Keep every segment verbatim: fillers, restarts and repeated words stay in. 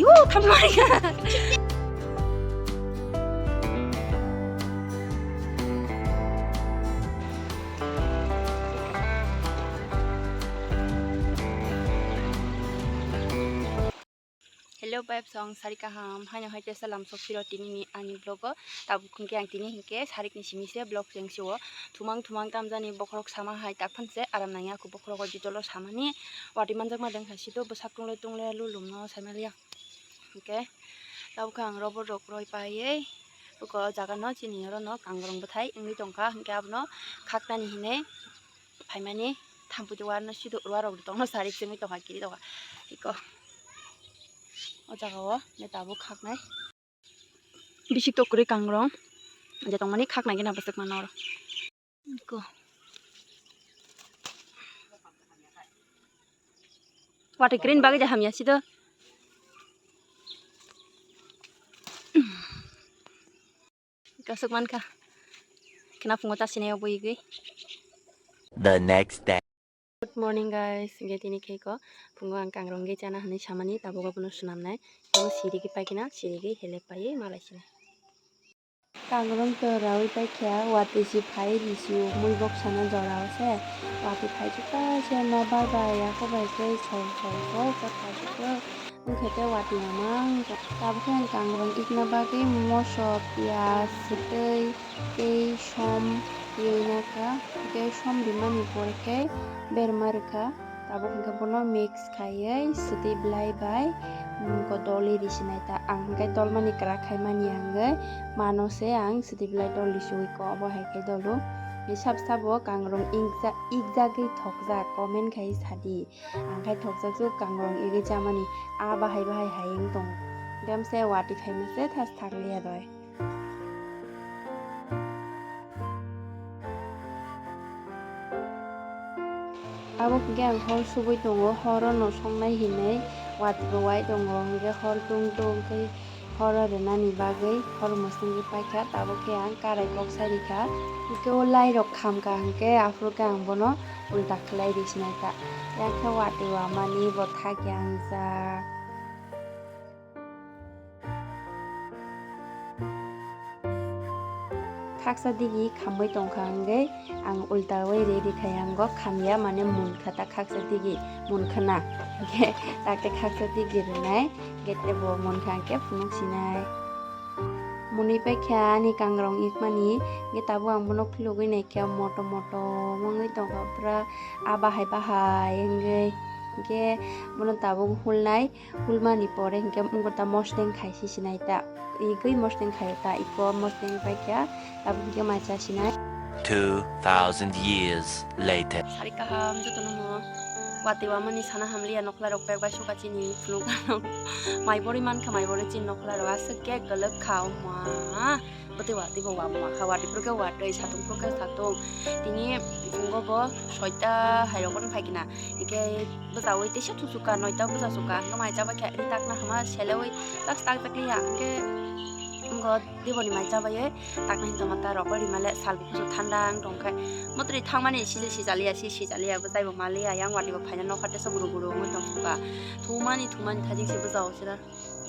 Oh, thamlai. Hello vibes, ang sari kaham. Haino hai tesa lamsok phiro tini ni ani vlog o. Tabuk hwnkhe ang tini hwnkhe sarik ni simi se vlog cheng si o. Thumang thumang tamjani bokhorok sama hai tak phan se aram nangya kho bokhorok o jitolo samani. Wati manjak ma deng hai si do bwsak tungle tungle lulum no saimaliya. Hwnkhe tabuk ang robo rok roi paiwi uko jaga no chini oro no kangrong bwthai wngwi tongkha, hwnkhe abono khaknani hinwi phaimani thampui de warno sido warok tongno sari chengwi tongkha kiri tongkha iko o jaga o ne tabuk khaknai. Bisik tok kwrwi kangrong je tongmani khaknai gena bwswk mano oro. Iko. Watwi kwrwini bagwi de hamya sido. Kasuk mankha. Khna phungo ta sinai obo igwi. The next day. Good morning guys. Hwnkhe tini khe ko phungo ang kangrong gwi chana hwnwi samani tabuk abono swnamnai. Tamo sirigwi paikhe na sirigwi helep paiwi malai sinai. Kangrong to rawi paikha, watwi si phai risi o mui bok sana jora o se. Watwi phai chukha se nobar bai yakho bai khe soi soi soi khe phai chukha. Wngkhe tei watwi mamang. Tabuk khe ang kangrong ikna bagwi moso, piyaj, swtwi tei som riwi nakha. Tei som rimani pore khe berma rwkha. Tabuk hwnkhe bono mix khaiwi swtwi belai bai, mm, ko doli risinai ta. Ang hwnkhe dolmani kwrak khaimani hwnkhe mano se ang swtwi belai dol risiwi ko obo hai khe dolu. Sab sabo kangrong ikjagwi thokjak comment khai sadi. Ang khai thokjak jwk kangrong igwi chamani a bahai bahai hai wng tongo. Demse watwi khaima se thas thakliya doi. Abo hwnkhe ang hor subui tongo, horo no songnai hinwi watwi bo wai tongo, hwnkhe hor tung tung khe horo rwnani bagwi hor mwswngwi paikha, tabuk khe ang karai kok sai rikha, hwnkhe o lai rok khamkha hwnkhe aphuru khe ang bono ulta khlai ri sinai ta, yakhe watwi wamani bo thakya wngjak. Khaksa digi khamwi tongkha hwnkhe ang ultawi ri rikha yango khamya mane munkha ta khaksa digi munkha na hwnkhe takhe khaksa digi rwnai hwnkhe teibo munkha hwnkhe phunuk sinai. Mwnwi paikha ani kangrong ikmani hwnkhe tabuk ang bono khulugwi naikha moto moto wngwi tongkha pura a bahai bahai wngwi hwnkhe bono tabuk hulnai. Hulmani pore hwnkhe wngkha ta mosdeng khai si sinai ta. Igwi mosdeng khai ta, iko mosdeng paikha, tabuk hwnkhe mai cha sinai. Two thousand years later. Sari kaham jotono mo. Watwi wamani sana hamliya nokla rok pek bai suka chini phunuk rok. Mai bori mankha, mai bori chini nokla rok aswk khe kwlwk kha, oma. Bwtwi watwi bo wama kha, watwi phuru khe watwi, satung phuru khe satung. Tini phungo bo soita hai rok phano phai khe na. Hwnkhe bwchaui teisa thusukha, noita bwcha sukha. Hwnkhe mai chaba khe ri takna hama seleui tak tak jak liya. Hwnkhe wngkha diboni mai chabaiui takna hinwi tongma ta rok bai rima le sal bo kusu thanda wng tong khe. Motri thangmani sija sija liya, si sija liya, bwchai bo ma liya, yang watwi bo phaina nokha teisa guru guru wngwi tong sukha. Thumani thumani thajing se bwchao sira.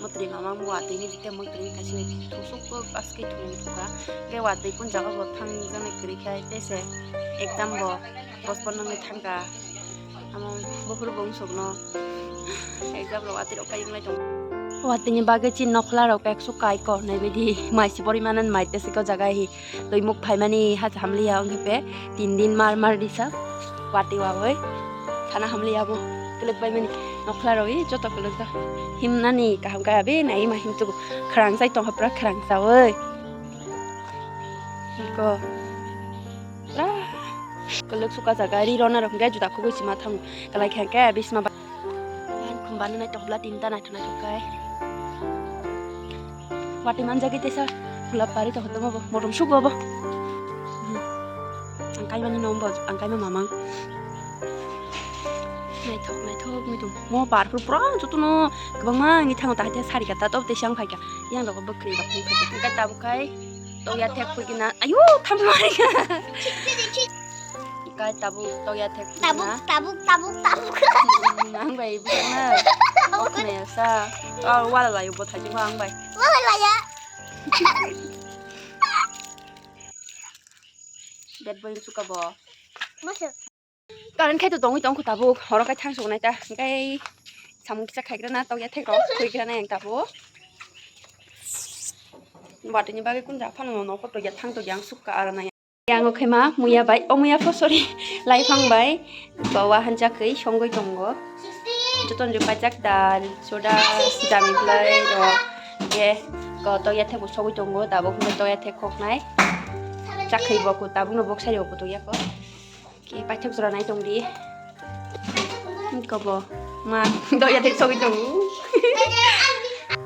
Motri mamang bo watwi ni dite motri ni thasini thusuk bo aske thumung thuka. Hwnkhe watwi kun jaga bo thang jani kwrwi khai tei se exam bo postpone wngwi thangka. Amo buphuru bo wngsukno exam rok watwi rok pai wnglai tongo. Watwi ni bagwi chini nokhla rok ekso kai kok nai baidi mai se pori mano mai tei se ko jaga hi. Twi muk phaimani ha hamliya wngkhe pe tin din mar mar risa watwi wawi sana hamliya bo kwlwk paimani nokhla rwi joto kwlwk jak himnani kaham kaya be nai ma himchugo khwrang chai tongkha pura khwrang chawi ko pura kwlwk suka jaga ri rona rok hwnkhe juda khugui sima thango kwlai khe hwnkhe bisma ba. Ang khum bana naithok bla tinta naithok naithok kai. Watwi manjagwi tesa gulab bari tong tongma bo motom sugo bo. Ang kaimani no bo ang kaima mamang. Naithok naithok mitung mo bar pura pura jotono kwbangma wngwi thango tahai tesa sari kata to tesa ang phaikha yang rogo bwkhri rok wngkha khe tabuk khai tokya thek phuikina ayo thamlai. Kai tabuk tokya thek tabuk phuikina. Tabuk tabuk tabuk tabuk. Nang bai bukna. Abo khe. Khna ya sa. Oh, wala layo bo thai jingma ang bai. Wala laya. Bad boy suka bo. Musu. Current khai to tongwi tongkhu tabuk, horo khai thang suknai ta, hwnkhe samung kisa khaigrana tokya thek rok, khuigrana yang tabuk. Watini bagwi kun ja phano no nokho tokya thang tokya ang sukha arana. Yang o khaima muya bai, o muya pho sorry, laifang bai, bawa hancha khwi songwi tongo. Joton je pajak dal, soda, jami blai rok, ye ko tokya thek bo sogwi tongo, tabuk hwnkhe tokya thek khoknai. Chakhwi bo ko tabuk no bok sari bo tokya ko. Ki paithak jora nai tong di. Kobo. Ma, doya thek sogwi tong.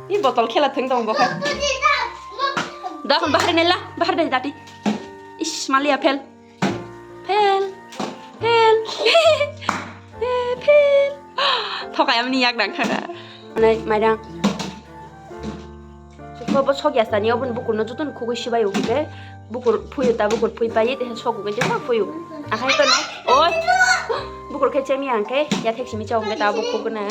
Ni botol khela thwng tong bo kha. Da hon bahar nela, bahar dai dati. Is, malia phel. Phel. Phel. Eh, phel. Thokai amni yak dang kha. Nai, maidang. Sukha bo sok ya sani, oboni bukur no joto no khugui sibai o hwnkhe bukur phuyu ta, bukur phui pai, te sok hwnkhe jesa phuyu. Akhai kono, oi, bukur khe chemi ang khe, ya thek simi chao hwnkhe ta bukur kono.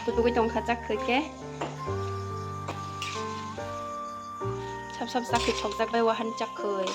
Kutugwi tongkha chakhwi khe. Sap sap chakhwi sokjak bai wahani chakhwi.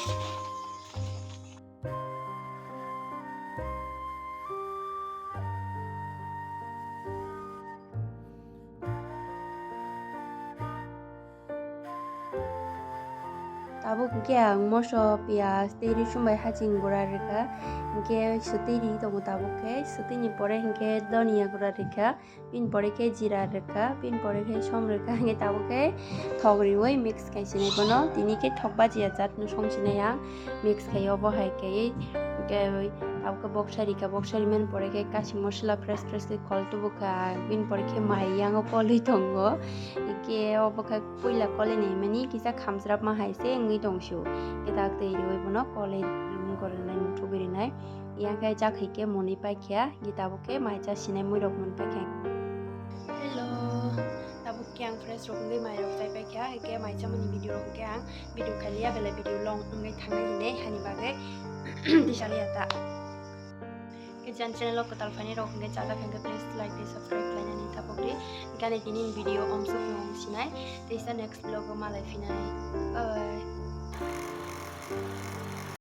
Tabuk hwnkhe ang moso, piyaj tei risum bai haching gura rwkha. Hwnkhe swtwi ri tongo tabuk khe, swtwini pore hwnkhe donia gura rwkha, bini pore khe jira rwkha, bini pore khe som rwkha, hwnkhe tabuk khe thok riui mix khai sinai bono. Tini khe thok bajia jat no song sinai ang. Mix khai obo hai khe, hwnkhe tabuk khe boksa rikha, boksa rimani pore khe kashi mosola fresh fresh khe kol tubukha, bini pore khe mai yango kolwi tongo. Hwnkhe obo khe puila kolwi naimani kisa khamsrapma hai se wngwi tong sio. Hwnkhe dak twi riui bono kolwi rimani goronai muthubwi rinai. Yang khe jak hai khe monwi paikha, hwnkhe tabuk khe mai cha sinai muirok monwi paikha. Hello, tabuk khe ang fresh rok wngwi mai rok chai paikha, hwnkhe mai chamani video rok hwnkhe ang video khailiya, belai video long wngwi thangnai hinwi hani bagwi tisaliya ta. Khe jan channel o kwtal phainai rok hwnkhe chajak hwnkhe please like tei subscribe khlainani thapok di. Gani tini video omsok no sinai, teisa next vlog o malai phinai. Bye.